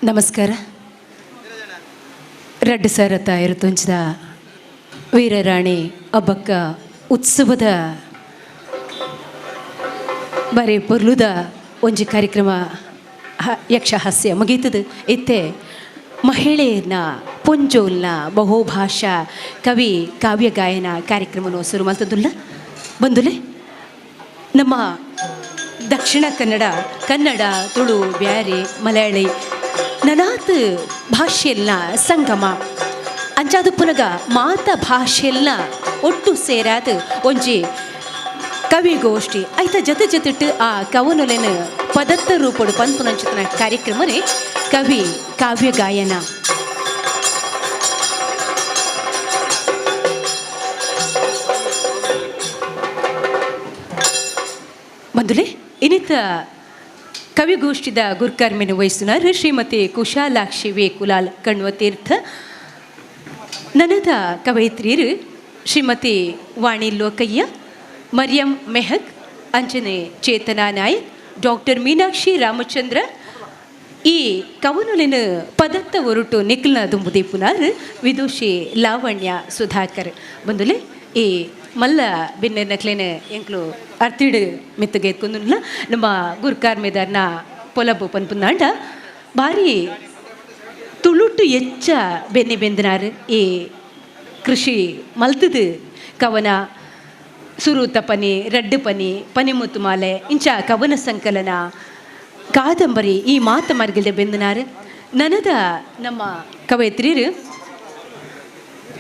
ನಮಸ್ಕಾರ. ರಡ್ಡ್ ಸಾರತ್ತ ಇರುತ್ತೊಂಚಿದ ವೀರರಾಣಿ ಅಬ್ಬಕ್ಕ ಉತ್ಸವದ ಬರೆ ಪೊರ್ಲುದ ಒಂಜಿ ಕಾರ್ಯಕ್ರಮ ಯಕ್ಷಹಾಸ್ಯ ಮುಗೀತದ. ಇತ್ತೆ ಮಹಿಳೆಯರ್ನ, ಪೊಂಜೋಲ್ನ ಬಹುಭಾಷಾ ಕವಿ ಕಾವ್ಯ ಗಾಯನ ಕಾರ್ಯಕ್ರಮವನ್ನು ಶುರು ಮಲ್ತದುಲ್ಲ. ಬಂದುಲೆ, ನಮ್ಮ ದಕ್ಷಿಣ ಕನ್ನಡ, ಕನ್ನಡ, ತುಳು, ಬ್ಯಾರಿ, ಮಲಯಾಳಿ ನನಾತ್ ಭಾಷೆಯಲ್ನ ಸಂಗಮ. ಅಂಚಾದು ಪುನಗ ಮಾತ ಭಾಷೆಯಲ್ನ ಒಟ್ಟು ಸೇರಾದ ಒಂಜಿ ಕವಿಗೋಷ್ಠಿ ಐತ ಜೊತೆ ಜೊತೆಟ್ಟು ಆ ಕವನುಲೆನ ಪದತ್ತ ರೂಪಡು ಪನ್ಪುನಂಚಿತನ ಕಾರ್ಯಕ್ರಮನೇ ಕವಿ ಕಾವ್ಯ ಗಾಯನ. ಬಂದುಲೆ, ಇನ್ನಿತ ಕವಿಗೋಷ್ಠಿದ ಗುರ್ಕರ್ಮಿನ ವಹಿಸುನಾರು ಶ್ರೀಮತಿ ಕುಶಾಲಾಕ್ಷಿ ವಿ ಕುಲಾಲ್ ಕಣ್ವತೀರ್ಥ. ನನದ ಕವಯಿತ್ರಿಯರು ಶ್ರೀಮತಿ ವಾಣಿ ಲೋಕಯ್ಯ, ಮರಿಯಂ ಮೆಹಕ್, ಅಂಚನೆ ಚೇತನಾ ನಾಯಕ್, ಡಾಕ್ಟರ್ ಮೀನಾಕ್ಷಿ ರಾಮಚಂದ್ರ. ಈ ಕವನುಲಿನ ಪದತ್ತ ಒರುಟು ನಿಖಲ್ನ ದುಂಬುದೀಪುನಾರ್ ವಿದುಷಿ ಲಾವಣ್ಯ ಸುಧಾಕರ್. ಬಂದುಲೆ, ಈ ಮಲ್ಲ ಬಿನ್ನೆರ್ ನಕ್ಲೇನ ಎಂಕ್ಲು ಅರ್ತಿಡು ಮಿತ್ತಗೆ ಎತ್ಕೊಂದುಲ್ಲ. ನಮ್ಮ ಗುರ್ಕಾರ್ಮೆದಾರ್ನ ಪೊಲಬು ಪನ್ಪುನಾಂಡ, ಬಾರಿ ತುಳುಟು ಎಚ್ಚ ಬೆನ್ನಿ ಬೆಂದನಾರ್. ಈ ಕೃಷಿ ಮಲ್ತದು ಕವನ, ಸುರೂತ ಪನಿ, ರಡ್ಡು ಪನಿ, ಪನಿಮುತ್ತು ಮಾಲೆ, ಇಂಚ ಕವನ ಸಂಕಲನ, ಕಾದಂಬರಿ ಈ ಮಾತ ಮಾರ್ಗದ ಬೆಂದನಾರ್. ನನದ ನಮ್ಮ ಕವಯತ್ರಿಯರು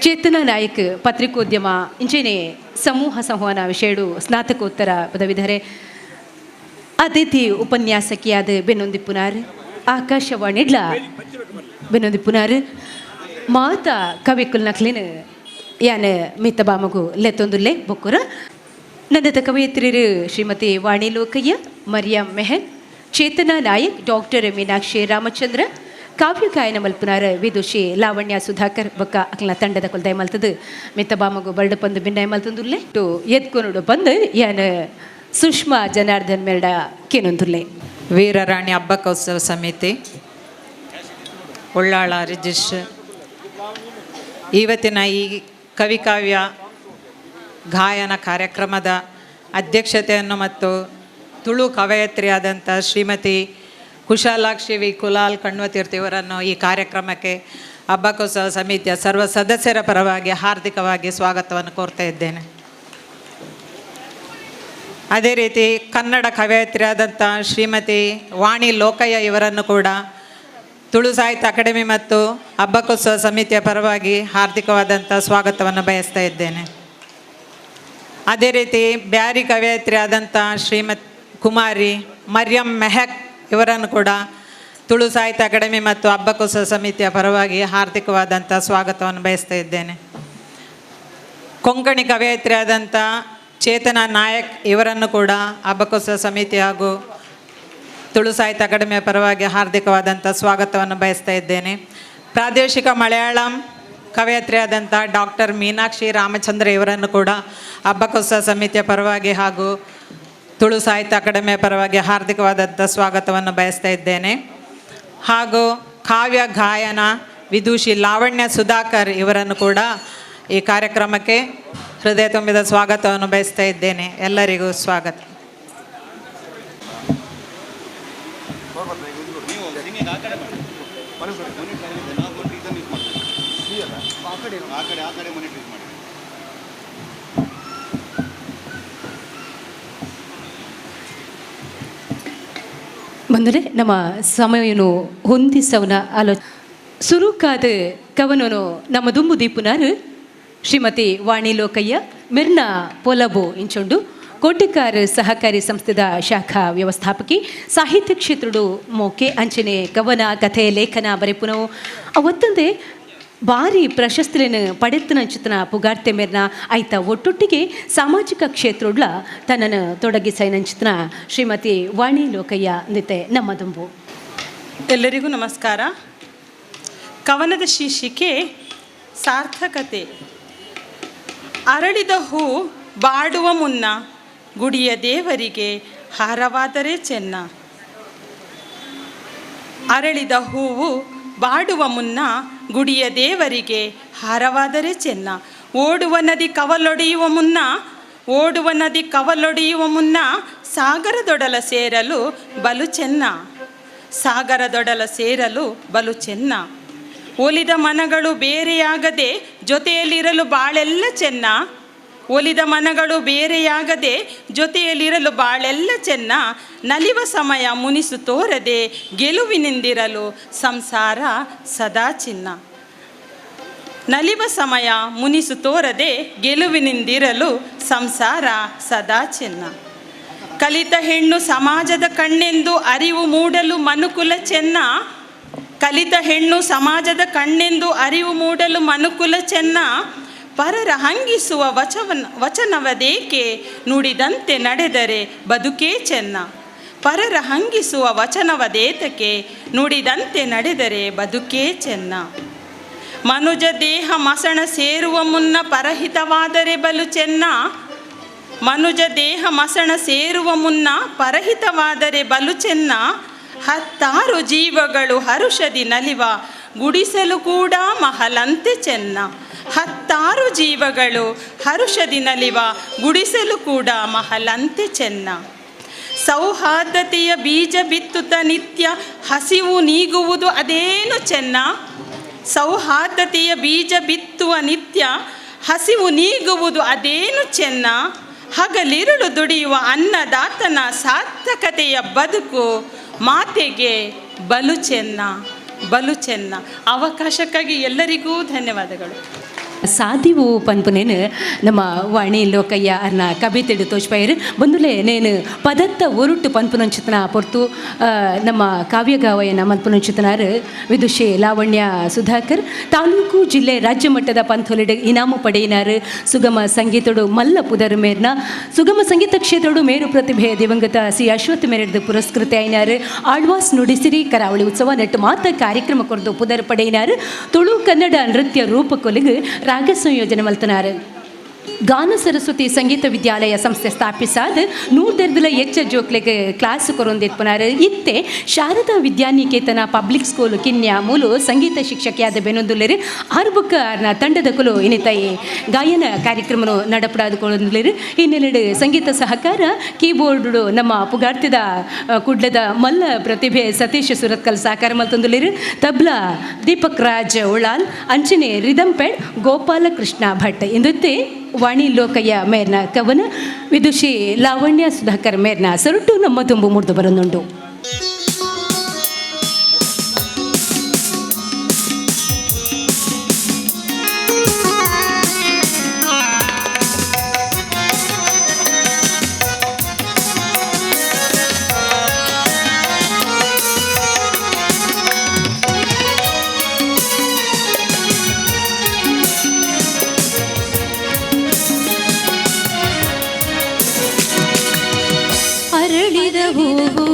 ಚೇತನ ನಾಯಕ್, ಪತ್ರಿಕೋದ್ಯಮ ಇಂಚೆನೆ ಸಮೂಹ ಸಂವಹನ ವಿಷಯಡು ಸ್ನಾತಕೋತ್ತರ ಪದವೀಧರೆ, ಅತಿಥಿ ಉಪನ್ಯಾಸಕಿಯಾದ ಬೆನ್ನೊಂದಿಪ್ಪುನಾರ್, ಆಕಾಶವಾಣಿಡ್ಲ ಬೆನ್ನೊಂದಿಪ್ಪುನಾರ್. ಮಾತ ಕವಿಕುಲ್ ನಕ್ಲಿನ ಯಾನ್ ಮಿತ್ತ ಬಾಮಗು ಲೆತ್ತೊಂದುಲ್ಲೆ. ಬೊಕ್ಕುರ ನಂದತ ಕವಯತ್ರಿರು ಶ್ರೀಮತಿ ವಾಣಿ ಲೋಕಯ್ಯ, ಮರಿಯಂ ಮೆಹಕ್, ಚೇತನಾ ನಾಯಕ್, ಡಾಕ್ಟರ್ ಮೀನಾಕ್ಷಿ ರಾಮಚಂದ್ರ, ಕಾವ್ಯ ಗಾಯನ ಮಲ್ಪುನಾರ ವಿದುಷಿ ಲಾವಣ್ಯ ಸುಧಾಕರ್ ಬೊಕ್ಕ ಅಕ್ಲ ತಂಡದ ಕೊಲ್ದಾಯ ಮಲ್ತದು ಮಿತ್ತ ಬಾಮಗು ಬರ್ಡು ಪಂದು ಬಿನ್ನಾಯ ಮಲ್ತಂದುಲ್ಲೆ. ಟು ಎತ್ಕೊನುಡು ಬಂದು ಯಾನ್ ಸುಷ್ಮಾ ಜನಾರ್ದನ್ ಮೆರಡ ಕೇನೊಂದುಲ್ಲೆ. ವೀರರಾಣಿ ಹಬ್ಬಕೋತ್ಸವ ಸಮಿತಿ ಉಳ್ಳಾಳ ರಿಜಿಶ್ ಇವತ್ತಿನ ಈ ಕವಿಕಾವ್ಯ ಗಾಯನ ಕಾರ್ಯಕ್ರಮದ ಅಧ್ಯಕ್ಷತೆಯನ್ನು ಮತ್ತು ತುಳು ಕವಯತ್ರಿಯಾದಂಥ ಶ್ರೀಮತಿ ಕುಶಾಲಾಕ್ಷಿ ವಿ ಕುಲಾಲ್ ಕಣ್ವತೀರ್ಥ ಇವರನ್ನು ಈ ಕಾರ್ಯಕ್ರಮಕ್ಕೆ ಹಬ್ಬಕೋತ್ಸವ ಸಮಿತಿಯ ಸರ್ವ ಸದಸ್ಯರ ಪರವಾಗಿ ಹಾರ್ದಿಕವಾಗಿ ಸ್ವಾಗತವನ್ನು ಕೋರ್ತಾ ಇದ್ದೇನೆ. ಅದೇ ರೀತಿ ಕನ್ನಡ ಕವಯತ್ರಿಯಾದಂಥ ಶ್ರೀಮತಿ ವಾಣಿ ಲೋಕಯ್ಯ ಇವರನ್ನು ಕೂಡ ತುಳು ಸಾಹಿತ್ಯ ಅಕಾಡೆಮಿ ಮತ್ತು ಹಬ್ಬಕೋತ್ಸವ ಸಮಿತಿಯ ಪರವಾಗಿ ಹಾರ್ದಿಕವಾದಂಥ ಸ್ವಾಗತವನ್ನು ಬಯಸ್ತಾ ಇದ್ದೇನೆ. ಅದೇ ರೀತಿ ಬ್ಯಾರಿ ಕವಯತ್ರಿ ಆದಂಥ ಶ್ರೀಮತ್ ಕುಮಾರಿ ಮರಿಯಂ ಮೆಹಕ್ ಇವರನ್ನು ಕೂಡ ತುಳು ಸಾಹಿತ್ಯ ಅಕಾಡೆಮಿ ಮತ್ತು ಹಬ್ಬಕೋತ್ಸವ ಸಮಿತಿಯ ಪರವಾಗಿ ಹಾರ್ದಿಕವಾದಂಥ ಸ್ವಾಗತವನ್ನು ಬಯಸ್ತಾ ಇದ್ದೇನೆ. ಕೊಂಕಣಿ ಕವಯತ್ರಿ ಆದಂಥ ಚೇತನ ನಾಯಕ್ ಇವರನ್ನು ಕೂಡ ಹಬ್ಬಕೋತ್ಸವ ಸಮಿತಿ ಹಾಗೂ ತುಳು ಸಾಹಿತ್ಯ ಅಕಾಡೆಮಿಯ ಪರವಾಗಿ ಹಾರ್ದಿಕವಾದಂಥ ಸ್ವಾಗತವನ್ನು ಬಯಸ್ತಾ ಇದ್ದೇನೆ. ಪ್ರಾದೇಶಿಕ ಮಲಯಾಳಂ ಕವಯತ್ರಿಯಾದಂಥ ಡಾಕ್ಟರ್ ಮೀನಾಕ್ಷಿ ರಾಮಚಂದ್ರ ಇವರನ್ನು ಕೂಡ ಹಬ್ಬಕೋತ್ಸವ ಸಮಿತಿಯ ಪರವಾಗಿ ಹಾಗೂ ತುಳು ಸಾಹಿತ್ಯ ಅಕಾಡೆಮಿಯ ಪರವಾಗಿ ಹಾರ್ದಿಕವಾದಂಥ ಸ್ವಾಗತವನ್ನು ಬಯಸ್ತಾ ಇದ್ದೇನೆ. ಹಾಗೂ ಕಾವ್ಯ ಗಾಯನ ವಿದೂಷಿ ಲಾವಣ್ಯ ಸುಧಾಕರ್ ಇವರನ್ನು ಕೂಡ ಈ ಕಾರ್ಯಕ್ರಮಕ್ಕೆ ಹೃದಯ ತುಂಬಿದ ಸ್ವಾಗತವನ್ನು ಬಯಸ್ತಾ ಇದ್ದೇನೆ. ಎಲ್ಲರಿಗೂ ಸ್ವಾಗತ. ಬಂದರೆ ನಮ್ಮ ಸಮಯನು ಹೊಂದಿಸವನ ಆಲೋ ಸುರುಕಾದ ಕವನನು ನಮ್ಮ ದುಂಬು ದೀಪುನಾರು ಶ್ರೀಮತಿ ವಾಣಿ ಲೋಕಯ್ಯ ಮಿರ್ನ ಪೊಲಬು ಇಂಚೊಂಡು ಕೋಟಿಕಾರ್ ಸಹಕಾರಿ ಸಂಸ್ಥೆದ ಶಾಖಾ ವ್ಯವಸ್ಥಾಪಕಿ, ಸಾಹಿತ್ಯ ಕ್ಷೇತ್ರಡು ಮೋಕೆ ಅಂಚನೆ ಕವನ, ಕಥೆ, ಲೇಖನ ಬರೆಪುನವು ಅವತ್ತಂದೆ ಭಾರಿ ಪ್ರಶಸ್ತಿಯನ್ನು ಪಡೆತನಂಚಿತನ ಪುಗಾರ್ತೆ ಮೇರ್ನ. ಆಯ್ತ ಒಟ್ಟೊಟ್ಟಿಗೆ ಸಾಮಾಜಿಕ ಕ್ಷೇತ್ರಡ್ಲ ತನ್ನನ್ನು ತೊಡಗಿಸೈನಂಚಿತನ ಶ್ರೀಮತಿ ವಾಣಿ ಲೋಕಯ್ಯ ನಿತೆ ನಮ್ಮ ದುಂಬು. ಎಲ್ಲರಿಗೂ ನಮಸ್ಕಾರ. ಕವನದ ಶೀರ್ಷಿಕೆ ಸಾರ್ಥಕತೆ. ಅರಳಿದ ಹೂ ಬಾಡುವ ಮುನ್ನ ಗುಡಿಯ ದೇವರಿಗೆ ಹಾರವಾದರೆ ಚೆನ್ನ. ಅರಳಿದ ಹೂವು ಬಾಡುವ ಮುನ್ನ ಗುಡಿಯ ದೇವರಿಗೆ ಹಾರವಾದರೆ ಚೆನ್ನ. ಓಡುವ ನದಿ ಕವಲೊಡೆಯುವ ಮುನ್ನ, ಓಡುವ ನದಿ ಕವಲೊಡೆಯುವ ಮುನ್ನ ಸಾಗರದೊಡಲ ಸೇರಲು ಬಲು ಚೆನ್ನ, ಸಾಗರದೊಡಲ ಸೇರಲು ಬಲು ಚೆನ್ನ. ಒಲಿದ ಮನಗಳು ಬೇರೆಯಾಗದೆ ಜೊತೆಯಲ್ಲಿರಲು ಬಾಳೆಲ್ಲ ಚೆನ್ನ, ಒಲಿದ ಮನಗಳು ಬೇರೆಯಾಗದೆ ಜೊತೆಯಲ್ಲಿರಲು ಬಾಳೆಲ್ಲ ಚೆನ್ನ. ನಲಿವ ಸಮಯ ಮುನಿಸು ತೋರದೆ ಗೆಲುವಿನಿಂದಿರಲು ಸಂಸಾರ ಸದಾ ಚಿನ್ನ, ನಲಿವ ಸಮಯ ಮುನಿಸು ತೋರದೆ ಗೆಲುವಿನಿಂದಿರಲು ಸಂಸಾರ ಸದಾ ಚಿನ್ನ. ಕಲಿತ ಹೆಣ್ಣು ಸಮಾಜದ ಕಣ್ಣೆಂದು ಅರಿವು ಮೂಡಲು ಮನುಕುಲ ಚೆನ್ನ, ಕಲಿತ ಹೆಣ್ಣು ಸಮಾಜದ ಕಣ್ಣೆಂದು ಅರಿವು ಮೂಡಲು ಮನುಕುಲ ಚೆನ್ನ. ಪರರ ಹಂಗಿಸುವ ವಚನವದೇಕೆ ನುಡಿದಂತೆ ನಡೆದರೆ ಬದುಕೇ ಚೆನ್ನ, ಪರರ ಹಂಗಿಸುವ ವಚನವದೇತಕ್ಕೆ ನುಡಿದಂತೆ ನಡೆದರೆ ಬದುಕೇ ಚೆನ್ನ. ಮನುಜ ದೇಹ ಮಸಣ ಸೇರುವ ಮುನ್ನ ಪರಹಿತವಾದರೆ ಬಲು ಚೆನ್ನ, ಮನುಜ ದೇಹ ಮಸಣ ಸೇರುವ ಮುನ್ನ ಪರಹಿತವಾದರೆ ಬಲು ಚೆನ್ನ. ಹತ್ತಾರು ಜೀವಗಳು ಹರುಷದಿ ನಲಿವ ಗುಡಿಸಲು ಕೂಡ ಮಹಲಂತೆ ಚೆನ್ನ, ಹತ್ತಾರು ಜೀವಗಳು ಹರುಷದಿ ನಲಿವ ಗುಡಿಸಲು ಕೂಡ ಮಹಲಂತೆ ಚೆನ್ನ. ಸೌಹಾರ್ದತೆಯ ಬೀಜ ಬಿತ್ತುತ್ತ ನಿತ್ಯ ಹಸಿವು ನೀಗುವುದು ಅದೇನು ಚೆನ್ನ, ಸೌಹಾರ್ದತೆಯ ಬೀಜ ಬಿತ್ತುವ ನಿತ್ಯ ಹಸಿವು ನೀಗುವುದು ಅದೇನು ಚೆನ್ನ. ಹಗಲಿರುಳು ದುಡಿಯುವ ಅನ್ನದಾತನ ಸಾರ್ಥಕತೆಯ ಬದುಕು ಮಾತೆಗೆ ಬಲು ಚೆನ್ನ, ಬಲು ಚೆನ್ನ. ಅವಕಾಶಕ್ಕಾಗಿ ಎಲ್ಲರಿಗೂ ಧನ್ಯವಾದಗಳು. ಸಾದಿವು ಪನ್ಪುನೇನು ನಮ್ಮ ವಾಣಿ ಲೋಕಯ್ಯ ಅರ್ನ ಕವಿತೆಡು ತೋಜ್ಪೈರ್ ಬಂದುಲೆ ನೇನು ಪದತ್ತ ಒರುಟ್ಟು ಪನ್ಪುನಂಚಿತನ ಪೊರ್ತು ನಮ್ಮ ಕಾವ್ಯಗಾವಯನ ಮಲ್ಪುನಂಚಿತನಾರು ವಿದುಷಿ ಲಾವಣ್ಯ ಸುಧಾಕರ್. ತಾಲೂಕು, ಜಿಲ್ಲೆ, ರಾಜ್ಯ ಮಟ್ಟದ ಪಂಥೊಲಿಡು ಇನಾಮು ಪಡೆಯಿನಾರು. ಸುಗಮ ಸಂಗೀತಡು ಮಲ್ಲ ಪುದರ್ ಮೇರ್ನ. ಸುಗಮ ಸಂಗೀತ ಕ್ಷೇತ್ರಡು ಮೇರು ಪ್ರತಿಭೆ ದಿವಂಗತ ಸಿ ಅಶ್ವಥ್ ಮೇರೆಡ್ದು ಪುರಸ್ಕೃತ ಆಯಿನಾರು. ಆಳ್ವಾಸ್ ನುಡಿಸಿರಿ ಕರಾವಳಿ ಉತ್ಸವ ನೆಟ್ಟು ಮಾತ ಕಾರ್ಯಕ್ರಮ ಕೊರ್ದು ಪುದರ್ ಪಡೆಯಿನಾರು. ತುಳು, ಕನ್ನಡ ನೃತ್ಯ ರೂಪಕೊಲಿಗು ರಾಗ ಸಂಯೋಜನೆ ಮಲ್ತನಾರು. ಗಾನ ಸರಸ್ವತಿ ಸಂಗೀತ ವಿದ್ಯಾಲಯ ಸಂಸ್ಥೆ ಸ್ಥಾಪಿಸಾದ ನೂರ್ದೆರ್ದಲ ಎಚ್ಚ ಜೋಕ್ಲೆಗ್ ಕ್ಲಾಸ್ ಕೊರೊಂದಿತ್ಪನಾರು. ಇತ್ತೆ ಶಾರದಾ ವಿದ್ಯಾನಿಕೇತನ ಪಬ್ಲಿಕ್ ಸ್ಕೂಲ್ ಕಿನ್ಯಾ ಮೂಲು ಸಂಗೀತ ಶಿಕ್ಷಕಿಯಾದ ಬೆನೊಂದುಲ್ಲೆರು. ಆರ್ಬುಕ್ಕ ಅರ್ನ ತಂಡದ ಕುಲು ಇನಿತೈ ಗಾಯನ ಕಾರ್ಯಕ್ರಮನು ನಡಪಡಾದುಕೊಳ್ಳೊಂದುಲ್ಲೆರು. ಹಿನ್ನೆಲೆಡು ಸಂಗೀತ ಸಹಕಾರ ಕೀಬೋರ್ಡ್ ನಮ್ಮ ಪುಗಾರ್ತಿದ ಕುಡ್ಲದ ಮಲ್ಲ ಪ್ರತಿಭೆ ಸತೀಶ್ ಸುರತ್ಕಲ್ ಸಹಕಾರ ಮಲ್ತೊಂದುಲ್ಲೆರು. ತಬ್ಲಾ ದೀಪಕ್ ರಾಜ್ ಉಳಾಲ್, ಅಂಚನೆ ರಿದಮ್ ಪೆಡ್ ಗೋಪಾಲಕೃಷ್ಣ ಭಟ್. ಇಂದುತ್ತೆ ವಾಣಿ ಲೋಕಯ್ಯ ಮೇರ್ನ ಕವನ ವಿದುಷಿ ಲಾವಣ್ಯ ಸುಧಾಕರ್ ಮೇರ್ನ ಸೊರಟು ನಮ್ಮ ತುಂಬು ಮುರಿದು ಬರನುಂಡು. ಅರಳಿದ ಹೂವು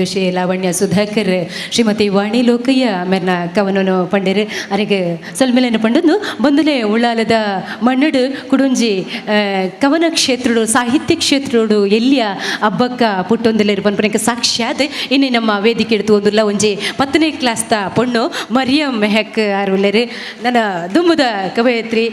ವಿದುಷಿ ಲಾವಣ್ಯ ಸುಧಾಕರ್, ಶ್ರೀಮತಿ ವಾಣಿ ಲೋಕಯ್ಯ ಮೆರ್ನ ಕವನನು ಪಂಡೆರು. ಅರೆಗೆ ಸೊಲ್ಮೆಲೆನ ಪಂಡೊಂದು ಬಂದುಲೆ ಉಳ್ಳಾಲದ ಮಣ್ಣಡು ಕುಡುಂಜಿ ಕವನ ಕ್ಷೇತ್ರಡು, ಸಾಹಿತ್ಯ ಕ್ಷೇತ್ರಡು ಎಲ್ಲಿಯ ಹಬ್ಬಕ್ಕ ಪುಟ್ಟೊಂದುಲೇರು ಪನ್ಪನಕ್ಕೆ ಸಾಕ್ಷಾತ್ ಇನ್ನು ನಮ್ಮ ವೇದಿಕೆ എടുത്തു ಒಂದುಲ್ಲ ಒಂಜಿ 10ನೇ ಕ್ಲಾಸ್ದ ಪೊಣ್ಣು ಮರಿಯಂ ಮೆಹಕ್ ಆರ್ ಉಲ್ಲೆರ್. ನನ್ನ ದುಂಬುದ ಕವಯತ್ರಿ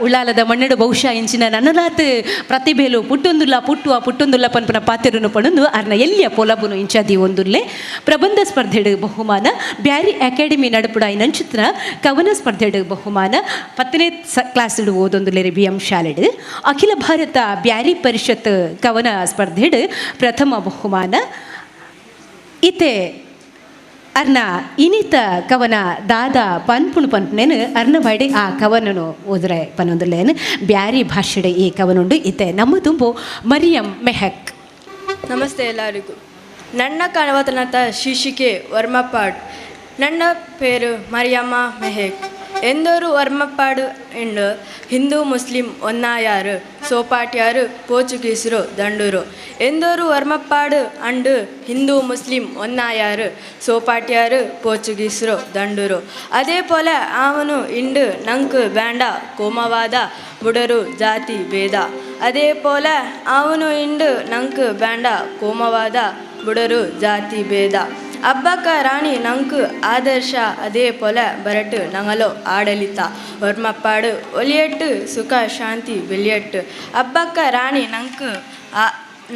ಉಳ್ಳಾಲದ ಮಣ್ಣಡು ಬಹುಶಃ ಇಂಚಿನ ನನ್ನಲಾತ್ ಪ್ರತಿಭೆಲು ಪುಟ್ಟೊಂದುಲ್ಲ, ಪುಟ್ಟುವ ಪುಟ್ಟೊಂದುಲ್ಲ ಪನ್ಪನ ಪಾತೆರನು ಪಣೊಂದು ಅರ್ನ ಎಲ್ಲಿಯ ಪೊಲಬುನು ಇಂಚಾದಿ ಒಂದುಲ್ಲೆ. ಪ್ರಬಂಧ ಸ್ಪರ್ಧೆಡು ಬಹುಮಾನ, ಬ್ಯಾರಿ ಅಕಾಡೆಮಿ ನಡಪುಡ ನಂಚಿತ್ರ ಕವನ ಸ್ಪರ್ಧೆಡು ಬಹುಮಾನ, 10ನೇ ಕ್ಲಾಸ್ಡು ಓದೊಂದುಲ್ಲೆರ್ ಬಿ ಎಂ ಶಾಲೆಡು. ಅಖಿಲ ಭಾರತ ಬ್ಯಾರಿ ಪರಿಷತ್ ಕವನ ಸ್ಪರ್ಧೆಡು ಪ್ರಥಮ ಬಹುಮಾನ. ಇತ್ತೆ ಅರ್ನ ಇನಿತ ಕವನ ದಾದ ಪನ್ಪುಣು ಪನ್ಪುನೇನು ಅರ್ನ ಬೈಡೆ ಆ ಕವನನು ಓದುರೆ ಪನ್ನೊಂದುಲ್ಲೇನು. ಬ್ಯಾರಿ ಭಾಷೆಡೆ ಈ ಕವನುಂಡು. ಇತ್ತೆ ನಮ್ಮ ತುಂಬು ಮರಿಯಂ ಮೆಹಕ್. ನಮಸ್ತೆ ಎಲ್ಲರಿಗೂ. ನನ್ನ ಕವನದ ಶೀರ್ಷಿಕೆ ವರ್ಮಪಾಡ್. ನನ್ನ ಪೇರು ಮರಿಯಮ್ಮ ಮೆಹಕ್. ಎಂದೋರು ವರ್ಮಪಾಡು ಎಂದು ಹಿಂದೂ ಮುಸ್ಲಿಂ ಒನ್ನಾಯಾರು, ಸೋಪಾಟ್ಯಾರು ಪೋರ್ಚುಗೀಸರು ದಂಡೂರು. ಎಂದೋರು ವರ್ಮಪಾಡು ಅಂಡು ಹಿಂದೂ ಮುಸ್ಲಿಂ ಒನ್ನಾಯಾರು, ಸೋಪಾಟ್ಯಾರು ಪೋರ್ಚುಗೀಸರು ದಂಡೂರು. ಅದೇ ಪೋಲೆ ಅವನು ಇಂಡು ನಂಕು ಬೇಂಡ ಕೋಮವಾದ ಬುಡರು ಜಾತಿ ಭೇದ. ಅದೇ ಪೋಲೆ ಅವನು ಇಂಡು ನಂಕು ಬೇಂಡ ಕೋಮವಾದ ಬುಡರು ಜಾತಿ ಭೇದ. ಅಬ್ಬಕ್ಕ ರಾಣಿ ನಂಕು ಆದರ್ಶ, ಅದೇ ಪೊಲೆ ಬರಟು ನಂಗಲೋ ಆಡಳಿತ. ಒರ್ಮಪ್ಪಾಡು ಒಲಿಯಟ್ಟು ಸುಖ ಶಾಂತಿ ಬೆಲಿಯಟ್ಟು. ಅಬ್ಬಕ್ಕ ರಾಣಿ ನಂಕು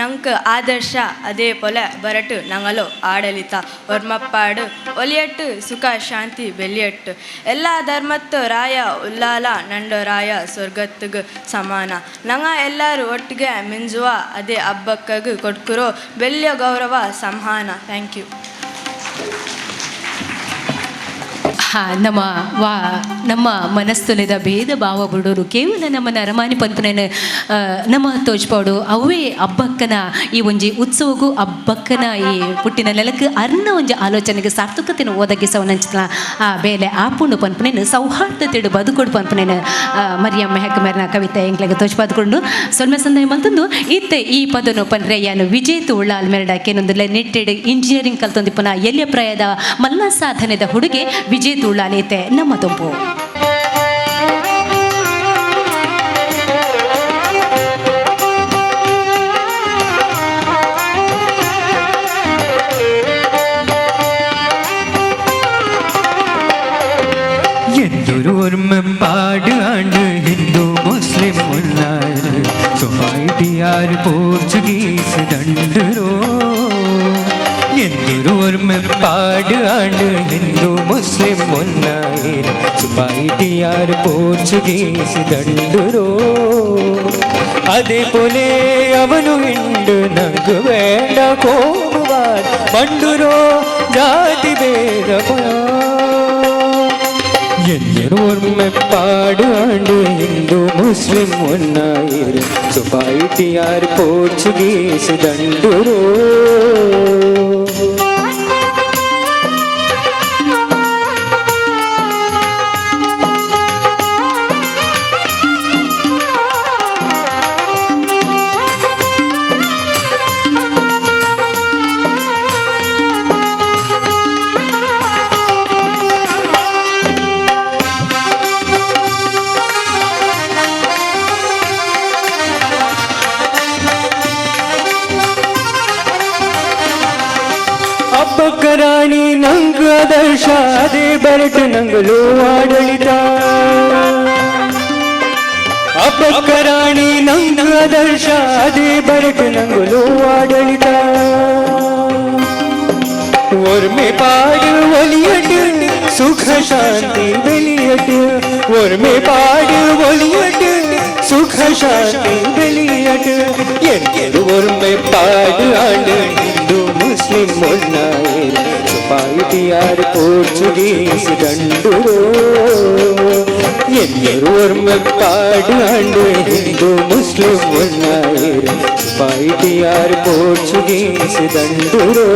ನಂಕು ಆದರ್ಶ, ಅದೇ ಪೊಲೆ ಬರಟು ನಂಗಲೋ ಆಡಳಿತ. ಒರ್ಮಪ್ಪಾಡು ಒಲಿಯಟ್ಟು ಸುಖ ಶಾಂತಿ ಬೆಲಿಯಟ್ಟು. ಎಲ್ಲ ಧರ್ಮತ್ತು ರಾಯ ಉಲ್ಲಾಲ ನಂಡೋ ರಾಯ ಸ್ವರ್ಗತ್ತಿಗೆ ಸಮಾನ. ನಂಗ ಎಲ್ಲರೂ ಒಟ್ಟಿಗೆ ಮಿಂಜುವ, ಅದೇ ಹಬ್ಬಕ್ಕಾಗಿ ಕೊಟ್ಕುರೋ ಬೆಳ್ಳಿಯ ಗೌರವ ಸಂಹಾನ. Thank you. ಹಾ, ನಮ್ಮ ವಾ ನಮ್ಮ ಮನಸ್ಸುಲೆದ ಭೇದ ಭಾವ ಬಿಡೋರು ಕೇವಲ ನಮ್ಮ ನರಮಾನಿ ಪಂಪುನೇನು ನಮ್ಮ ತೋಜ್ಪಾಡು. ಅವೇ ಹಬ್ಬಕ್ಕನ ಈ ಒಂಜಿ ಉತ್ಸವಗೂ ಹಬ್ಬಕ್ಕನ ಈ ಪುಟ್ಟಿನ ನೆಲಕ್ಕೆ ಅರ್ನ ಒಂಜಿ ಆಲೋಚನೆಗೆ ಸಾರ್ಥಕತೆನ ಒದಗಿಸವನಂಚಿನ ಆ ಬೇಲೆ ಆಪುಂಡು ಪನ್ಪುನೇನು, ಸೌಹಾರ್ದತೆಡು ಬದುಕೊಡು ಪನ್ಪುನೇನು ಮರಿಯಮ್ಮ ಮೆಹಕ್ ಮೇರ್ನ ಕವಿತೆ ಎಂಕ್ಲೆಗ್ ತೋಜ್ಪಾದ್ಕೊಂಡು ಸೊಲ್ಮೆ ಸಂದಾಯ ಮಂತಂದು. ಇತ್ತೆ ಈ ಪದನು ಪನ್ರೆ ಯಾನು ವಿಜೇತು ಉಳ್ಳಾಲ್ ಮೆರಡ ಕೇನೊಂದುಲ್ಲೆ. ನಿಟ್ಟೆಡ್ ಇಂಜಿನಿಯರಿಂಗ್ ಕಲ್ತೊಂದಿಪ್ಪುನ ಎಲ್ಯ ಪ್ರಾಯದ ಮಲ್ಲ ಸಾಧನೆದ ಹುಡುಗೆ ವಿಜೇತು ಉಳ್ಳಾಲ್ ಇತ್ತೆ ನಮ್ಮ ತುಂಬು. എന്തൊരു ഒരുമപ്പാട് ആണ്ട് ഹിന്ദു മുസ്ലിം ഒന്നാര്, സൊസൈറ്റിയാർ പോർച്ചുഗീസ് ദണ്ടരോ. എന്തൊരു ഒരുമപ്പാട് ആണ്ട് ഹിന്ദു മുസ്ലിം ഒന്നായിര്, സൊസൈറ്റിയാർ പോർച്ചുഗീസ് ദണ്ടരോ. അതേപോലെ അവനു ഉണ്ട് നങ്കു വേണ്ട കോമുവാൻ മണ്ടുരോ ജാതി ഭേദമാ. എന്തൊരു ഒരുമപ്പാട് ആണ്ട് ഹിന്ദു മുസ്ലിം ഒന്നായിര്, സൊസൈറ്റിയാർ പോർച്ചുഗീസ് ദണ്ടുരോ. ಅಬ್ಬಕ್ಕ ರಾಣಿ ನಂಗ ಆದರ್ಶ, ಅದೇ ಬರಟು ನಂಗಲು ಆಡಳಿತ. ಅಬ್ಬಕ್ಕ ರಾಣಿ ನಂಗ ಆದರ್ಶ, ಅದೇ ಬರಟು ನಂಗಲು ಆಡಳಿತ. ஒருமைப்பாடு ஒலியட்டு சுக சாந்தி வெளியட்டு. ஒருமைப்பாடு ஒலியட்டு சுக சாந்தி வெளியட்டு. என்கிற ஒருமைப்பாடு ஆண்டு இந்து முஸ்லிம் ஒன்னாயிரு, சொசைட்டியார் போர்ச்சுகீஸ் தண்டுரோ. என்கிற ஒருமைப்பாடு ஆண்டு இந்து முஸ்லிம் ஒன்னாயிரு, சொசைட்டியார் போர்ச்சுகீஸ் தண்டுரோ.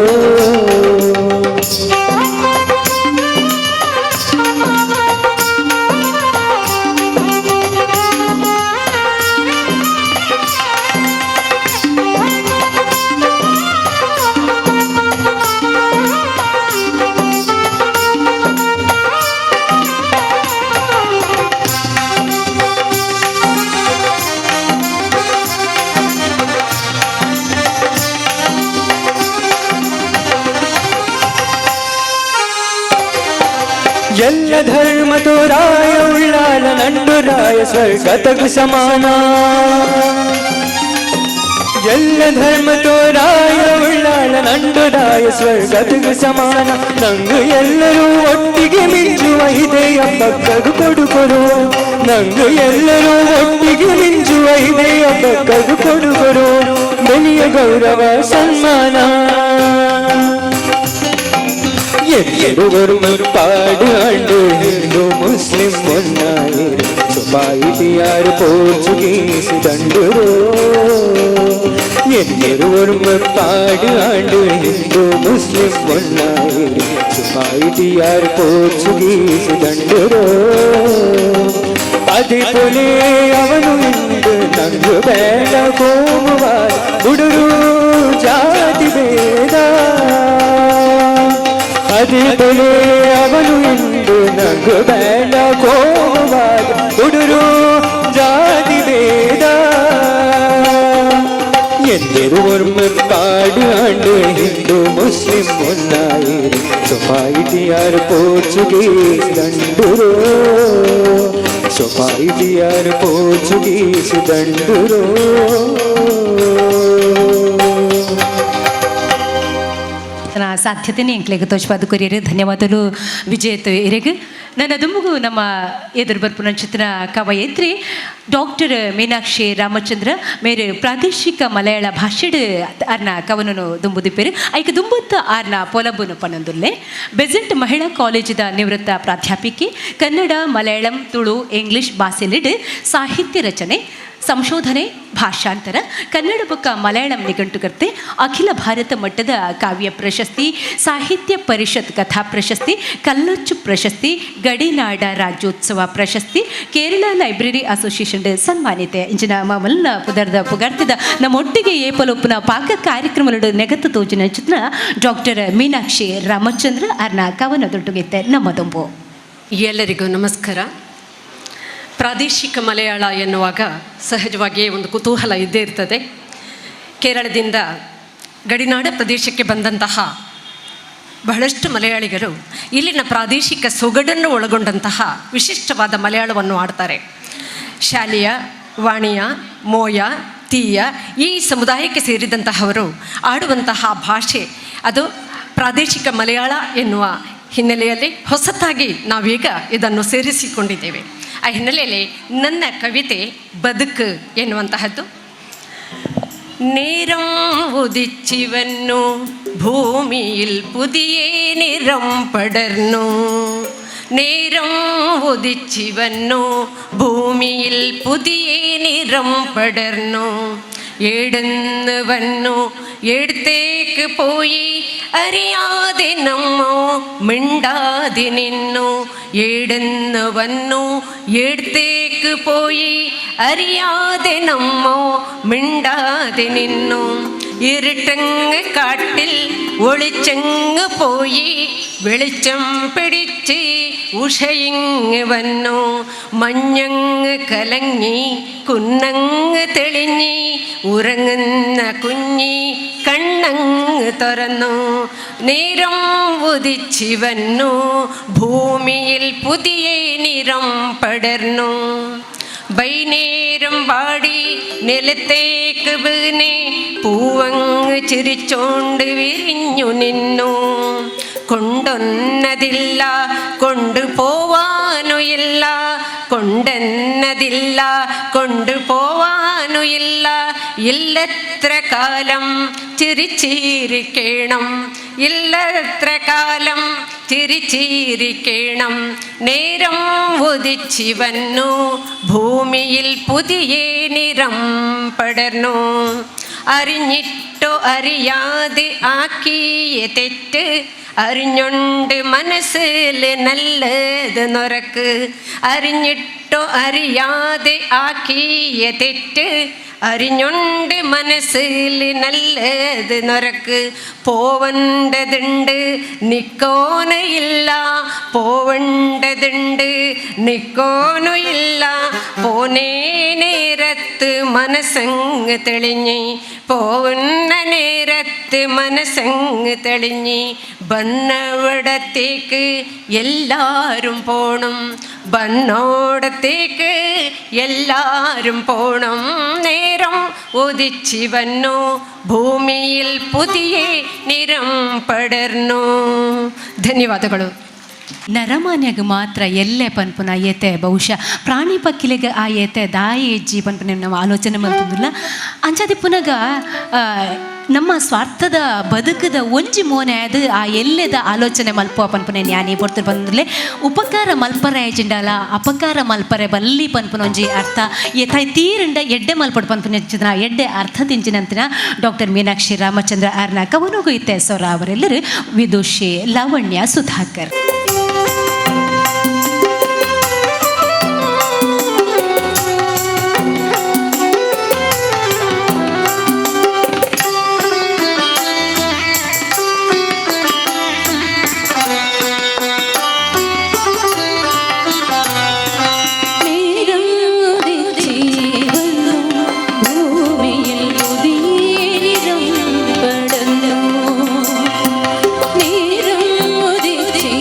ಎಲ್ಲ ಧರ್ಮ ತೋರಾಯ ಉಳ್ಳಾಲ ನಂಡು ರಾಯ ಸ್ವರ್ಗತಗು ಸಮಾನ. ಎಲ್ಲ ಧರ್ಮ ತೋರಾಯ ಉಳ್ಳಾಲ ನಂಡು ರಾಯ ಸ್ವರ್ಗತಗು ಸಮಾನ. ನಂಗು ಎಲ್ಲರೂ ಒಟ್ಟಿಗೆ ಮಿಂಚುವ ಇದೆಯ ಪಕ್ಕಗು ಕೊಡುಕೊರು. ನಂಗು ಎಲ್ಲರೂ ಒಟ್ಟಿಗೆ ಮಿಂಚುವ ಇದೆಯ ಪಕ್ಕಗು ಕೊಡುಕೊರು. ಬೆಳೆಯ ಗೌರವ ಸನ್ಮಾನ. ಎಲ್ಲರೂ ಒರುಮಪಾಡು ಆಂಡು ಹಿಂದೂ ಮುಸ್ಲಿಂ ಒನ್ನಾಯಿರು. ಸೊಸೈಟಿಯಾರು ಪೋರ್ಚುಗೀಸ್ ದಂಡುರು. ಎಲ್ಲರೂ ಒರುಮಪಾಡು ಆಂಡು ಹಿಂದೂ ಮುಸ್ಲಿಂ ಒನ್ನಾಯಿರು. ಸೊಸೈಟಿಯಾರು ಪೋರ್ಚುಗೀಸ್ ದಂಡುರು. ಅದೇ ಪೊಲೆ ಅವನು ಇಂದು. ನಂಗು ಬೇಡ ಕೋಮುವಾದ, ಬುಡುರು ಜಾತಿ ಭೇದ. ಅದೇ ಪೊಲೆ ಅವನು ಇಂದು. ನಂಗು ಬೇಡ ಕೋಮುವಾದ, ಬುಡುರು ಜಾತಿ ಭೇದ. ಎಲ್ಲರೂ ಒರುಮಪಾಡು ಆಂಡು ಹಿಂದೂ ಮುಸ್ಲಿಂ ಒನ್ನಾಯಿರು. ಸೊಸೈಟಿಯಾರು ಪೋರ್ಚುಗೀಸ್ ದಂಡುರು. ಸೊಸೈಟಿಯಾರು ಪೋರ್ಚುಗೀಸ್ ದಂಡುರು. ಸಾಧ್ಯತೆನೇ ಎಂಕ್ಲೆಗ್ ತೋಜ್ಪಾದ್ ಕೊರಿಯರ್. ಧನ್ಯವಾದಲು ವಿಜೇತ್ ಇರೆಗ್. ನನ್ನ ದುಂಬುಗು ನಮ್ಮ ಎದುರು ಬರ್ಪುನಂಚಿತ್ತಿನ ಕವಯತ್ರಿ ಡಾಕ್ಟರ್ ಮೀನಾಕ್ಷಿ ರಾಮಚಂದ್ರ ಮೇರು ಪ್ರಾದೇಶಿಕ ಮಲಯಾಳ ಭಾಷೆಡ್ ಆರ್ನ ಕವನನು ದುಂಬುದಿಪ್ಪೆರು. ಐಕ್ ದುಂಬುತ್ತ ಆರ್ನ ಪೊಲಬುನು ಪನೊಂದುಲ್ಲೆ. ಬೆಸೆಂಟ್ ಮಹಿಳಾ ಕಾಲೇಜಿದ ನಿವೃತ್ತ ಪ್ರಾಧ್ಯಾಪಿಕೆ. ಕನ್ನಡ, ಮಲಯಾಳಂ, ತುಳು, ಇಂಗ್ಲಿಷ್ ಭಾಷೆಲಿಡ್ ಸಾಹಿತ್ಯ ರಚನೆ, ಸಂಶೋಧನೆ, ಭಾಷಾಂತರ. ಕನ್ನಡ ಬೊಕ್ಕ ಮಲಯಾಳಂ ನಿಘಂಟುಕರ್ತೆ. ಅಖಿಲ ಭಾರತ ಮಟ್ಟದ ಕಾವ್ಯ ಪ್ರಶಸ್ತಿ, ಸಾಹಿತ್ಯ ಪರಿಷತ್ ಕಥಾ ಪ್ರಶಸ್ತಿ, ಕಲ್ಲಚ್ಚು ಪ್ರಶಸ್ತಿ, ಗಡಿನಾಡ ರಾಜ್ಯೋತ್ಸವ ಪ್ರಶಸ್ತಿ, ಕೇರಳ ಲೈಬ್ರರಿ ಅಸೋಸಿಯೇಷನ್ ಸನ್ಮಾನಿತೆ. ಇಂಚಿನ ಮಾಮಲ್ಲ ಪುದರ್ದ ಪುಗರ್ತಿದ ನಮ್ಮೊಟ್ಟಿಗೆ ಏಪಲೊಪ್ಪುನ ಪಾಕ ಕಾರ್ಯಕ್ರಮಗಳು ನೆಗತ್ತು ತೋಜಿನ ಚಿತ್ರ ಡಾಕ್ಟರ್ ಮೀನಾಕ್ಷಿ ರಾಮಚಂದ್ರ ಅರ್ನ ಕವನ ದೊಡ್ಡುಗಿತ್ತೆ ನಮ್ಮ ದೊಂಬು. ಎಲ್ಲರಿಗೂ ನಮಸ್ಕಾರ. ಪ್ರಾದೇಶಿಕ ಮಲಯಾಳ ಎನ್ನುವಾಗ ಸಹಜವಾಗಿಯೇ ಒಂದು ಕುತೂಹಲ ಇದ್ದೇ ಇರ್ತದೆ. ಕೇರಳದಿಂದ ಗಡಿನಾಡ ಪ್ರದೇಶಕ್ಕೆ ಬಂದಂತಹ ಬಹಳಷ್ಟು ಮಲಯಾಳಿಗರು ಇಲ್ಲಿನ ಪ್ರಾದೇಶಿಕ ಸೊಗಡನ್ನು ಒಳಗೊಂಡಂತಹ ವಿಶಿಷ್ಟವಾದ ಮಲಯಾಳವನ್ನು ಆಡ್ತಾರೆ. ಶಾಲಿಯ, ವಾಣಿಯ, ಮೋಯ, ತೀಯ ಈ ಸಮುದಾಯಕ್ಕೆ ಸೇರಿದಂತಹವರು ಆಡುವಂತಹ ಭಾಷೆ ಅದು ಪ್ರಾದೇಶಿಕ ಮಲಯಾಳ ಎನ್ನುವ ಹಿನ್ನೆಲೆಯಲ್ಲಿ ಹೊಸತಾಗಿ ನಾವೀಗ ಇದನ್ನು ಸೇರಿಸಿಕೊಂಡಿದ್ದೇವೆ. ಆ ಹಿನ್ನೆಲೆಯಲ್ಲಿ ನನ್ನ ಕವಿತೆ ಬದುಕು ಎನ್ನುವಂತಹದ್ದು. നേരം ഉദിച്ചിവന്നു, ഭൂമിയിൽ പുതിയ നിറം പടർന്നു. നേരം ഉദിച്ചിവന്നു, ഭൂമിയിൽ പുതിയ നിറം പടർന്നു. ഏടുന്ന് വന്നു, എടുത്തേക്ക് പോയി, അറിയാതെ നമ്മോ മിണ്ടാതെ നിന്നു. ഏടുന്ന് വന്നു, എടുത്തേക്ക് പോയി, അറിയാതെ നമ്മോ മിണ്ടാതെ നിന്നു. ഇരുട്ടങ്ങ് കാട്ടിൽ ഒളിച്ചങ്ങ് പോയി, വെളിച്ചം പിടിച്ച് ഉഷയിങ്ങ് വന്നു. മഞ്ഞങ്ങ് കലങ്ങി, കുന്നങ്ങ് തെളിഞ്ഞി, ഉറങ്ങുന്ന കുഞ്ഞി കണ്ണങ്ങ് തുറന്നു. നേരം ഉദിച്ചു വന്നു, ഭൂമിയിൽ പുതിയ നിറം പടർന്നു. വൈനേരം വാടി നിലത്തേക്ക് വീണേ, പൂവങ്ങ് ചിരിച്ചോണ്ട് വിരിഞ്ഞു നിന്നു. കൊണ്ടൊന്നതില്ല, കൊണ്ടുപോവാനുയില്ല. കൊണ്ടെന്നതില്ല, കൊണ്ടുപോവാനുയില്ല. ഇല്ലത്ര കാലം ചിരിച്ചിരിക്കണം, ഇല്ലത്ര കാലം ചിരിച്ചിരിക്കണം. നേരം ഉദിച്ചു വന്നു, ഭൂമിയിൽ പുതിയ നിറം പടർന്നു. അറിഞ്ഞിട്ടോ അറിയാതെ ആക്കിയ തെറ്റ്, അറിഞ്ഞൊണ്ട് മനസ്സിൽ നല്ലത് നൊരക്ക്. അറിഞ്ഞിട്ടോ അറിയാതെ ആക്കിയ തെറ്റ്, അറിഞ്ഞൊണ്ട് മനസ്സിൽ നല്ലത് നൊരക്ക്. പോവണ്ടതുണ്ട്, നിക്കോനയില്ല. പോവണ്ടതുണ്ട്, നിക്കോനുയില്ല. പോനേ നേരത്ത് നേരത്ത് മനസ്സങ്ങ് തെളിഞ്ഞ്, പോകുന്ന നേരത്ത് മനസ്സങ്ങ് തെളിഞ്ഞ്, ബണ്ണവിടത്തേക്ക് എല്ലാരും പോണം, ബണ്ണോടത്തേക്ക് എല്ലാരും പോണം. നേരം ഉദിച്ചു വന്നു, ഭൂമിയിൽ പുതിയ നിറം പടർന്നു. ಧನ್ಯವಾದಗಳು. ನರಮಾನ್ಯಗ್ ಮಾತ್ರ ಎಲ್ಲೆ ಪನ್ಪುನ ಏತೆ, ಬಹುಶಃ ಪ್ರಾಣಿ ಪಕ್ಕಿಲೆಗ್ ಆ ಏತೆ ದಾಯಿ ಹೆಜ್ಜಿ ಪನ್ಪುನ ನಾವು ಆಲೋಚನೆ ಮಲ್ತೊಂದುಲ್ಲ. ಅಂಚಾದಿಪ್ಪುನಗ ನಮ್ಮ ಸ್ವಾರ್ಥದ ಬದುಕದ ಒಂಜಿ ಮೋನೆ ಅದು ಆ ಎಲ್ಲೆದ ಆಲೋಚನೆ ಮಲ್ಪುವ ಪನ್ಪುನ ಜ್ಞಾನಿ ಪೊರ್ತು ಬಂದ್ಲೆ. ಉಪಕಾರ ಮಲ್ಪರೆ ಆಯ್ಜಿಂಡಲ ಅಪಕಾರ ಮಲ್ಪರೆ ಬಲ್ಲಿ ಪನ್ಪುನ ಒಂಜಿ ಅರ್ಥ ಏತಾಯ್ ತೀರಿಂಡ ಎಡ್ಡೆ ಮಲ್ಪಡು ಪನ್ಪುನ ಹೆಚ್ಚಿನ ಎಡ್ಡೆ ಅರ್ಥ ತಿಂಚಿನಂತಿನ ಡಾಕ್ಟರ್ ಮೀನಾಕ್ಷಿ ರಾಮಚಂದ್ರ ಆರ್ನ ಕವನಗು ಇತ್ತೆ ಸೊರ ಅವರೆಲ್ಲರೂ ವಿದುಷಿ ಲಾವಣ್ಯ ಸುಧಾಕರ್. നേരം ഉദിച്ചു ഭൂമിയിൽ പുതിയ പടർന്നു. നേരം ഉദിച്ചു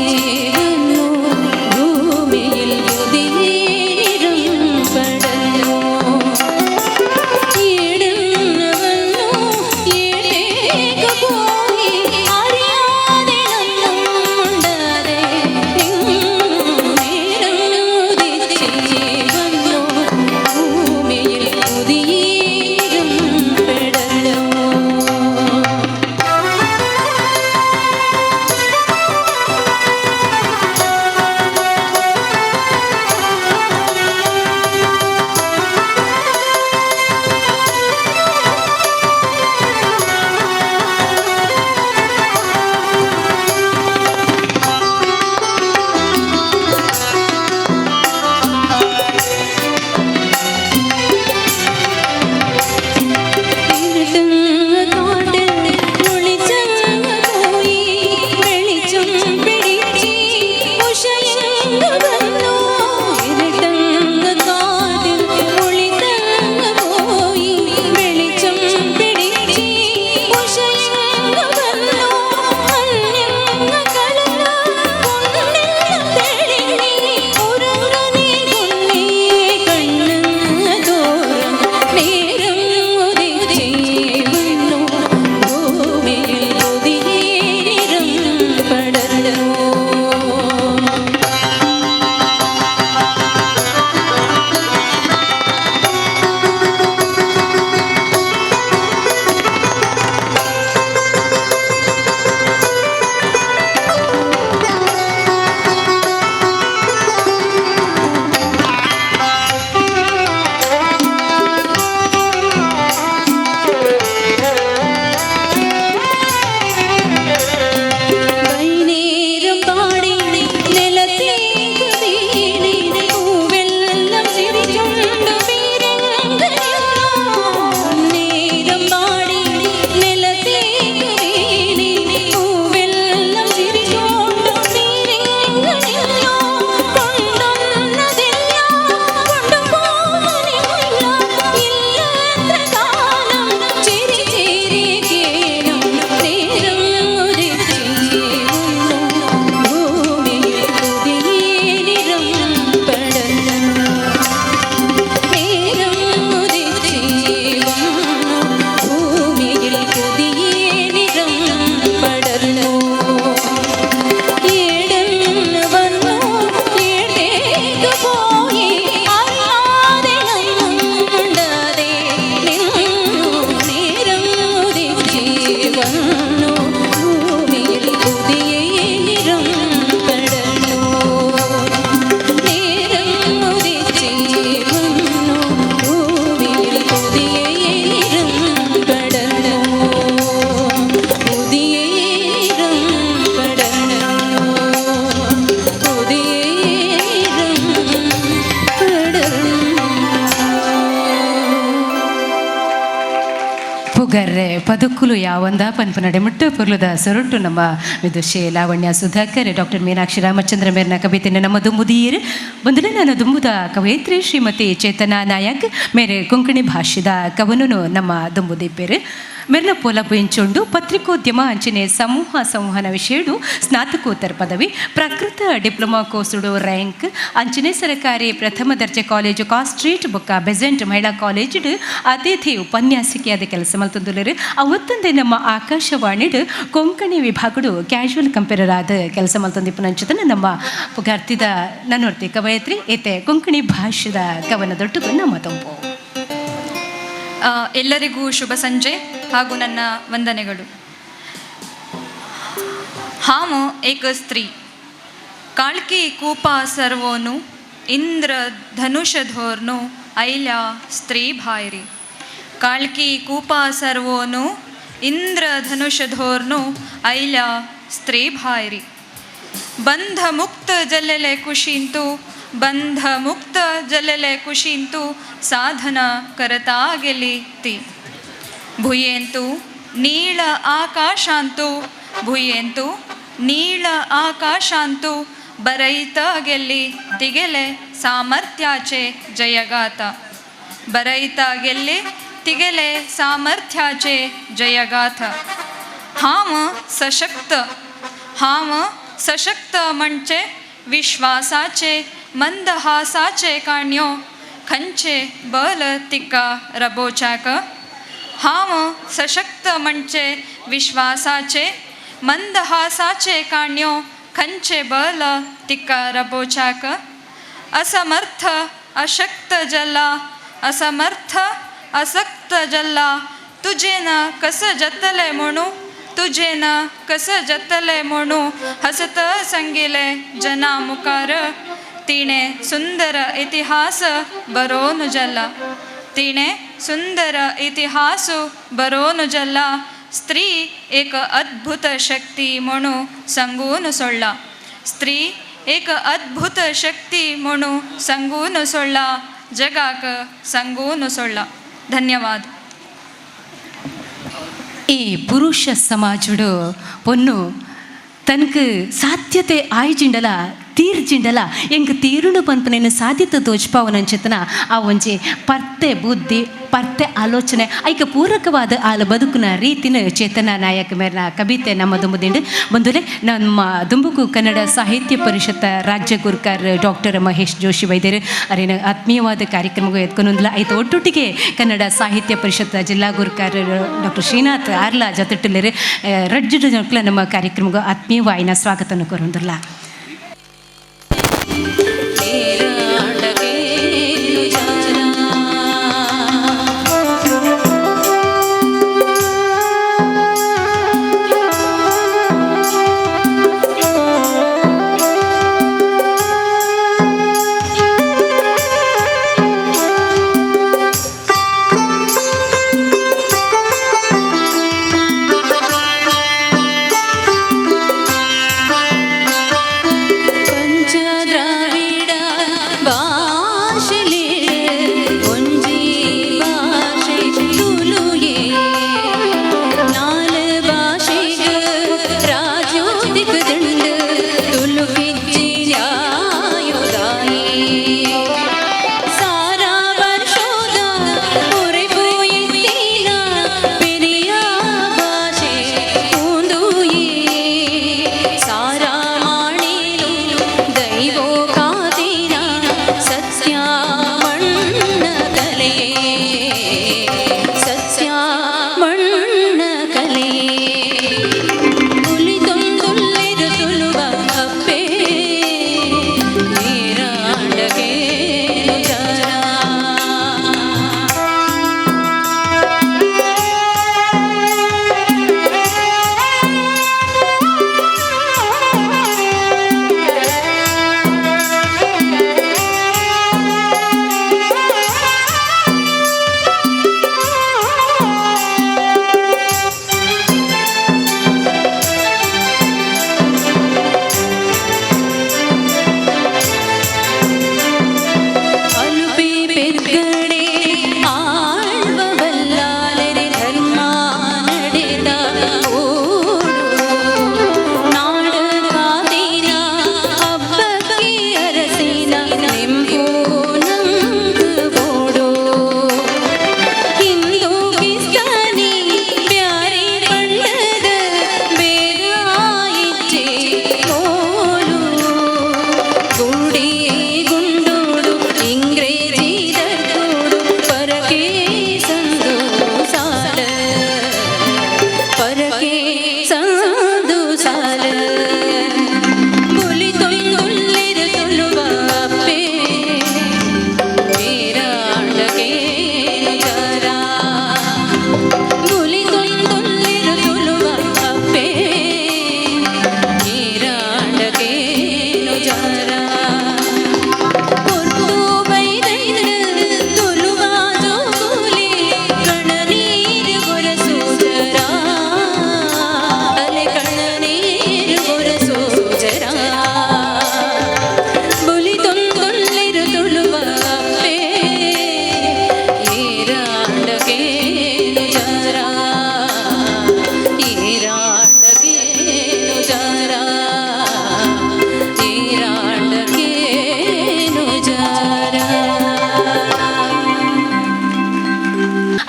ಪುಗರ್ರೆ ಪದಕ್ಕುಲು ಯಾವಂದ ಪನ್ಪುನಡೆ ಮುಟ್ಟು ಪೊರ್ಲುದ ಸೊರಟು ನಮ್ಮ ವಿದುಷಿ ಲಾವಣ್ಯ ಸುಧಾಕರ್, ಡಾಕ್ಟರ್ ಮೀನಾಕ್ಷಿ ರಾಮಚಂದ್ರ ಮೇರ್ನ ಕವಿತೆಯನ್ನು ನಮ್ಮ ದುಂಬುದೀರ್ ಬಂದರೆ. ನಾನು ದುಂಬುದ ಕವಯಿತ್ರಿ ಶ್ರೀಮತಿ ಚೇತನಾ ನಾಯಕ್ ಮೇರೆ ಕೊಂಕಣಿ ಭಾಷೆದ ಕವನನು ನಮ್ಮ ದುಂಬುದಿಪ್ಪೇರು. ಮೆರ್ನ ಪೋಲ ಪುಯಿಂಚುಂಡು. ಪತ್ರಿಕೋದ್ಯಮ ಅಂಚನೆ ಸಮೂಹ ಸಂವಹನ ವಿಷಯಡು ಸ್ನಾತಕೋತ್ತರ ಪದವಿ, ಪ್ರಾಕೃತ ಡಿಪ್ಲೊಮಾ ಕೋರ್ಸುಡು ರ್ಯಾಂಕ್. ಅಂಚನೆ ಸರಕಾರಿ ಪ್ರಥಮ ದರ್ಜೆ ಕಾಲೇಜು ಕಾಸ್ಟ್ರೀಟ್ ಬೊಕ್ಕ ಬೆಸೆಂಟ್ ಮಹಿಳಾ ಕಾಲೇಜಿಡು ಅತಿಥಿ ಉಪನ್ಯಾಸಕಿಯಾದ ಕೆಲಸ ಮಲ್ತೊಂದುಲ್ಲೆರ್. ಅವತ್ತಂದೆ ನಮ್ಮ ಆಕಾಶವಾಣಿಡ್ ಕೊಂಕಣಿ ವಿಭಾಗಡು ಕ್ಯಾಶುವಲ್ ಕಂಪೇರರ್ ಆದ ಕೆಲಸ ಮಲ್ತೊಂದಿಪ್ಪುನಂಚಿತನ ನಮ್ಮ ಪುಗಾರ್ತಿದ ನನ್ನೊರ್ತಿ ಕವಯತ್ರಿ ಏತೆ ಕೊಂಕಣಿ ಭಾಷೆದ ಕವನದೊಟ್ಟುಗು ನಮ್ಮ ತಂಪು. ಎಲ್ಲರಿಗೂ ಶುಭ ಸಂಜೆ ಹಾಗೂ ನನ್ನ ವಂದನೆಗಳು. हांव एक स्त्री. काळकी कुपा सर्वोनु इंद्र धनुष धोरनु ऐल्या स्त्री भायरी. काळकी कुपा सर्वोनु इंद्र धनुष धोरनु ऐल्या स्त्री भायरी. बंधमुक्त जल्लेले कुशींतु, बंधमुक्त जल्लेले कुशींतु साधना करता गेली ती. भुयेंतु नीळ आकाशांतु, भुयेंतु नीळ आकाशांतु बरयत गेल्ली तिगेले सामर्थ्याचे जयगाथा. बरयता गेल्ली तिगेले सामर्थ्याचे जयगाथा. हांव सशक्त, हांव सशक्त म्हणचे विश्वासाचे मंदहासाचे काणयो खंयचे बल तिका रबोच्याक. हांव सशक्त म्हणचे विश्वासाचे मंदहासाचे काणयो खंयचे बल तिका रबोच्याक. असमर्थ अशक्त जल्ला, असमर्थ असक्त जल्ला तुजेन कसं जतले म्हणू, तुजेन कसं जतले म्हणू हसत संगिले जना मुखार. तिणे सुंदर इतिहास बरोवन जल्ला, तिणे सुंदर इतिहास बरोवन जल्ला. स्त्री एक अद्भुत शक्ती म्हणू सांगून सोडला. स्त्री एक अद्भुत शक्ती म्हणू सांगून सोडला, जगाक सांगून सोडला. ಧನ್ಯವಾದ. ಈ ಪುರುಷ ಸಮಾಜಡು ಪೊನ್ನು ತನಕ ಸಾಧ್ಯತೆ ಆಯ್ಜಿಂಡಲ ತೀರ್ಜಿಂಡಲ ಎಂಕ್ ತೀರುನು ಪನ್ಪುನೇನು ಸಾಧ್ಯತೆ ತೋಜ್ಪಾವನಂಚಿತನ ಆ ಒಂಜಿ ಪರ್ತೆ ಬುದ್ಧಿ, ಪರ್ತೆ ಆಲೋಚನೆ, ಐಕ ಪೂರಕವಾದ ಆಲ ಬದುಕುನ ರೀತಿನ ಚೇತನ ನಾಯಕ ಮೇರ್ನ ಕವಿತೆ ನಮ್ಮ ದುಂಬುದಿಂಡು. ಬಂಧುಲೆ, ನಮ್ಮ ದುಂಬುಗು ಕನ್ನಡ ಸಾಹಿತ್ಯ ಪರಿಷತ್ ರಾಜ್ಯ ಗುರುಕಾರ್ ಡಾಕ್ಟರ್ ಮಹೇಶ್ ಜೋಶಿ ವೈದ್ಯರು ಅರೇನ ಆತ್ಮೀಯವಾದ ಕಾರ್ಯಕ್ರಮಗೂ ಎತ್ಕೊಂಡೊಂದಿಲ್ಲ. ಐತ ಒಟ್ಟೊಟ್ಟಿಗೆ ಕನ್ನಡ ಸಾಹಿತ್ಯ ಪರಿಷತ್ ಜಿಲ್ಲಾ ಗುರುಕಾರ್ ಡಾಕ್ಟರ್ ಶ್ರೀನಾಥ್ ಆರ್ಲಾ ಜೊತೆಟ್ಟುಲ್ಲೆರ್. ರಡ್ಜು ಜನಕ್ಲ ನಮ್ಮ ಕಾರ್ಯಕ್ರಮಗೂ ಆತ್ಮೀಯವಾಯಿನ ಸ್ವಾಗತವನ್ನು ಕೋರೊಂದುಲ್ಲ.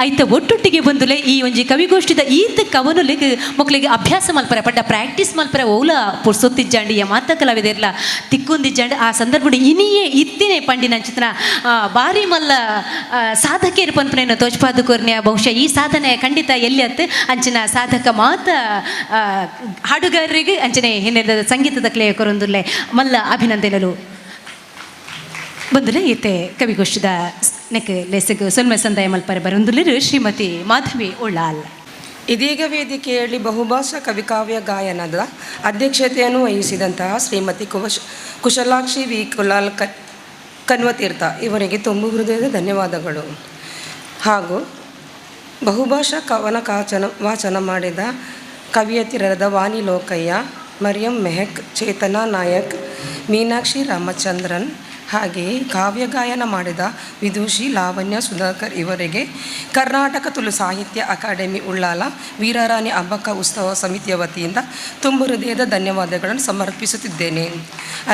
ಐತ ಒಟ್ಟೊಟ್ಟಿಗೆ ಬಂದುಲೆ ಈ ಒಂಜಿ ಕವಿಗೋಷ್ಠಿದ ಈತ್ ಕವನುಲೆಗ್ ಮೊಕ್ಲೆಗ್ ಅಭ್ಯಾಸ ಮಲ್ಪರೆ ಪಂಡ ಪ್ರಾಕ್ಟೀಸ್ ಮಲ್ಪರೆ ಓಲ ಪುರ್ಸೊತ್ತಿಜ್ಜಾಂಡ್, ಮಾತ ಕಲಾವಿದೆರ್ಲ ತಿಕ್ಕೊಂದಿಜ್ಜಾಂಡ್. ಆ ಸಂದರ್ಭಡ್ ಇನಿಯೇ ಇತ್ತಿನೇ ಪಂಡಿನಂಚಿತನ ಬಾರಿ ಮಲ್ಲ ಸಾಧಕೇರ್ ಪನ್ಪುನೇನು ತೋಜ್ಪಾದು ಕೊರ್ನ್ಯ. ಬಹುಶಃ ಈ ಸಾಧನೆ ಖಂಡಿತ ಎಲ್ಲಿ ಅಂಚಿನ ಸಾಧಕ ಮಾತ ಹಾಡುಗಾರರಿಗೆ ಅಂಚನೆ ಹಿನ್ನೆಲೆ ಸಂಗೀತದ ಕ್ಲೇಯ ಕೊರೊಂದುಲ್ಲೆ ಮಲ್ಲ ಅಭಿನಂದನೆಲು. ಬಂದುಲೆ ಇತ್ತೆ ಕವಿಗೋಷ್ಠಿದ ನೆಕ್ ಲೇಸಗ್ ಸೊಲ್ಮೆ ಸಂದಾಯ ಮಲ್ಪರೆ ಬರೊಂದುಲ್ಲೆರ್ ಶ್ರೀಮತಿ ಮಾಧವಿ ಉಳ್ಳಾಲ್. ಇದೀಗ ವೇದಿಕೆಯಲ್ಲಿ ಬಹುಭಾಷಾ ಕವಿಕಾವ್ಯ ಗಾಯನದ ಅಧ್ಯಕ್ಷತೆಯನ್ನು ವಹಿಸಿದಂತಹ ಶ್ರೀಮತಿ ಕುಶಲಾಕ್ಷಿ ವಿ ಕುಲಾಲ್ ಕನ್ವತೀರ್ಥ ಇವರಿಗೆ ತುಂಬು ಹೃದಯದ ಧನ್ಯವಾದಗಳು. ಹಾಗೂ ಬಹುಭಾಷಾ ಕವನ ವಾಚನ ಮಾಡಿದ ಕವಿಯತಿರರಾದ ವಾಣಿ ಲೋಕಯ್ಯ, ಮರಿಯಂ ಮೆಹಕ್, ಚೇತನಾ ನಾಯಕ್, ಮೀನಾಕ್ಷಿ ರಾಮಚಂದ್ರನ್, ಹಾಗೆಯೇ ಕಾವ್ಯ ಗಾಯನ ಮಾಡಿದ ವಿದುಷಿ ಲಾವಣ್ಯ ಸುಧಾಕರ್ ಇವರಿಗೆ ಕರ್ನಾಟಕ ತುಳು ಸಾಹಿತ್ಯ ಅಕಾಡೆಮಿ ಉಳ್ಳಾಲ ವೀರರಾಣಿ ಅಬ್ಬಕ್ಕ ಉತ್ಸವ ಸಮಿತಿಯ ವತಿಯಿಂದ ತುಂಬು ಹೃದಯದ ಧನ್ಯವಾದಗಳನ್ನು ಸಮರ್ಪಿಸುತ್ತಿದ್ದೇನೆ.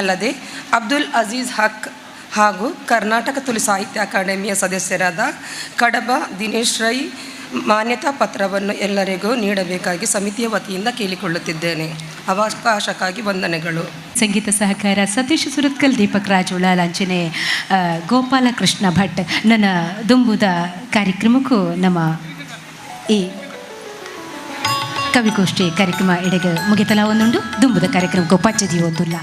ಅಲ್ಲದೆ ಅಬ್ದುಲ್ ಅಜೀಜ್ ಹಕ್ ಹಾಗೂ ಕರ್ನಾಟಕ ತುಳು ಸಾಹಿತ್ಯ ಅಕಾಡೆಮಿಯ ಸದಸ್ಯರಾದ ಕಡಬ ದಿನೇಶ್ ರೈ ಮಾನ್ಯತಾ ಪತ್ರವನ್ನು ಎಲ್ಲರಿಗೂ ನೀಡಬೇಕಾಗಿ ಸಮಿತಿಯ ವತಿಯಿಂದ ಕೇಳಿಕೊಳ್ಳುತ್ತಿದ್ದೇನೆ. ಅವಕಾಶಕ್ಕಾಗಿ ವಂದನೆಗಳು. ಸಂಗೀತ ಸಹಕಾರ ಸತೀಶ್ ಸುರತ್ಕಲ್, ದೀಪಕ್ ರಾಜ್ ಉಳ್ಳಾಲ್, ಅಂಚನೆ ಗೋಪಾಲಕೃಷ್ಣ ಭಟ್. ನನ್ನ ದುಂಬುದ ಕಾರ್ಯಕ್ರಮಕ್ಕೂ ನಮ್ಮ ಈ ಕವಿಗೋಷ್ಠಿ ಕಾರ್ಯಕ್ರಮ ಎಡೆಗೆ ಮುಗಿತಲ ಒಂದುಂಡು. ದುಂಬುದ ಕಾರ್ಯಕ್ರಮಕ್ಕೂ ಪಚ್ಚದಿ ಒಂದುಲ್ಲ.